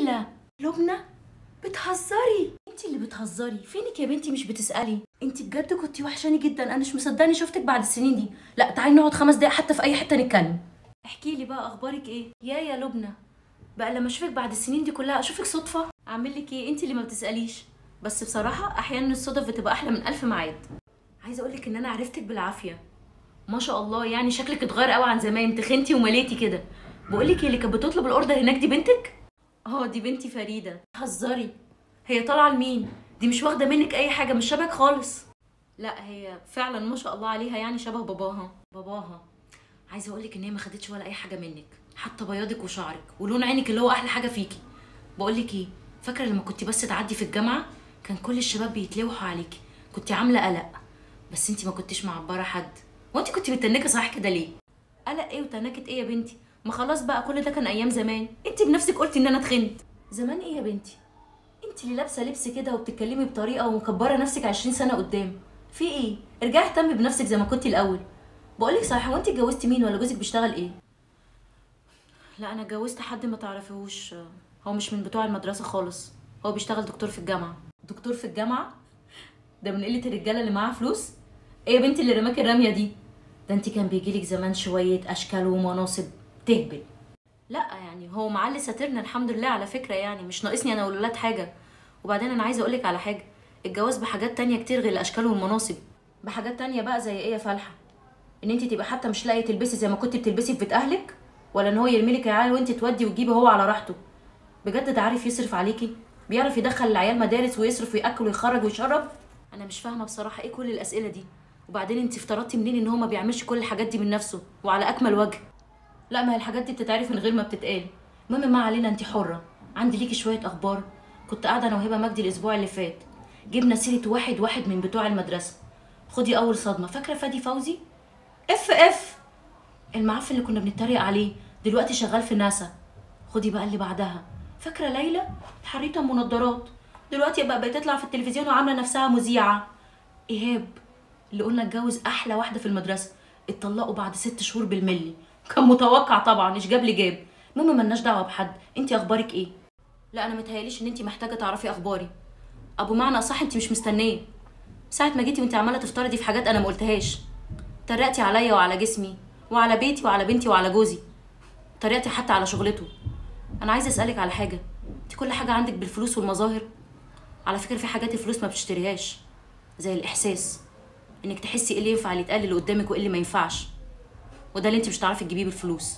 ليلى. لبنى بتهزري؟ انت اللي بتهزري. فينك يا بنتي مش بتسالي؟ انت بجد كنتي وحشاني جدا، انا مش مصدقاني شفتك بعد السنين دي. لا تعالي نقعد 5 دقايق حتى في اي حتة نتكلم. احكي لي بقى اخبارك ايه؟ يا لبنى بقى لما اشوفك بعد السنين دي كلها اشوفك صدفة؟ اعمل لك ايه؟ انت اللي ما بتساليش. بس بصراحة احيانا الصدف بتبقى احلى من 1000 ميعاد. عايزه اقول لك ان انا عرفتك بالعافية. ما شاء الله يعني شكلك اتغير قوي عن زمان، تخنتي ومليتي كده. بقول لك اللي كانت بتطلب ال order هناك دي بنتك؟ اه دي بنتي فريدة. هزري، هي طالعه لمين؟ دي مش واخده منك اي حاجة، مش شبهك خالص. لا هي فعلا ما شاء الله عليها يعني شبه باباها. باباها عايزه اقول لك ان هي ما خدتش ولا اي حاجة منك، حتى بياضك وشعرك ولون عينك اللي هو احلى حاجة فيكي. بقول لك ايه، فاكره لما كنت بس تعدي في الجامعة كان كل الشباب بيتلوحوا عليكي، كنت عامله قلق بس انت ما كنتيش معبرة حد. وانت كنت متنكه صحيح كده ليه؟ قلق ايه وتنكه ايه يا بنتي؟ ما خلاص بقى كل ده كان ايام زمان. انت بنفسك قلتي ان انا اتخنت. زمان ايه يا بنتي؟ انت اللي لابسه لبس كده وبتتكلمي بطريقة ومكبره نفسك 20 سنة قدام. في ايه؟ ارجعي اهتمي بنفسك زي ما كنتي الاول. بقولك صحيح، هو انت اتجوزتي مين ولا جوزك بيشتغل ايه؟ لا انا اتجوزت حد ما تعرفيهوش، هو مش من بتوع المدرسة خالص، هو بيشتغل دكتور في الجامعة. دكتور في الجامعة؟ ده من قلة الرجالة اللي معاها فلوس؟ ايه يا بنتي اللي رماكي الرمية دي؟ ده انت كان بيجيلك زمان شوية اشكال ومناصب تهبل. لا يعني هو معلي ساترنا الحمد لله على فكرة، يعني مش ناقصني انا والولاد حاجة. وبعدين انا عايزه اقولك على حاجة، الجواز بحاجات تانية كتير غير الاشكال والمناصب. بحاجات تانية بقى زي ايه يا فالحه؟ ان انت تبقى حتى مش لاقيه تلبسي زي ما كنت بتلبسي في بيت اهلك، ولا ان هو يرميلك العيال وانت تودي وتجيبي هو على راحته. بجد ده عارف يصرف عليكي، بيعرف يدخل العيال مدارس ويصرف وياكل ويخرج ويشرب. انا مش فاهمه بصراحة ايه كل الاسئلة دي. وبعدين انت افترضتي منين ان هو ما بيعملش كل الحاجات دي من نفسه وعلى اكمل وجه؟ لا ما هي الحاجات دي بتتعرف من غير ما بتتقال. المهم ما علينا، انت حره. عندي ليكي شوية اخبار. كنت قاعدة انا وهبه مجدي الاسبوع اللي فات، جبنا سيره واحد من بتوع المدرسة. خدي اول صدمة، فاكره فادي فوزي؟ اف المعفن اللي كنا بنتريق عليه، دلوقتي شغال في ناسا. خدي بقى اللي بعدها، فاكره ليلى الحريطه ام نضارات؟ دلوقتي بقى بتطلع في التلفزيون وعامله نفسها مذيعه. ايهاب اللي قلنا اتجوز احلى واحدة في المدرسة، اتطلقوا بعد 6 شهور بالملي، كان متوقع طبعا، ايش جاب لي جاب. المهم ملناش دعوه بحد، انت اخبارك ايه؟ لا انا متهيأليش ان انت محتاجه تعرفي اخباري. ابو معنى صح انت مش مستنيه. ساعة ما جيتي وانت عماله تفترضي في حاجات انا ما قلتهاش. تريقتي عليا وعلى جسمي وعلى بيتي وعلى بنتي وعلى جوزي، تريقتي حتى على شغلته. انا عايزه اسالك على حاجة، انت كل حاجة عندك بالفلوس والمظاهر؟ على فكرة في حاجات الفلوس ما بتشتريهاش، زي الاحساس، انك تحسي ايه اللي ينفع اللي يتقال اللي قدامك وايه اللي ما ينفعش، وده اللي انت مش هتعرفي تجيبيه بالفلوس.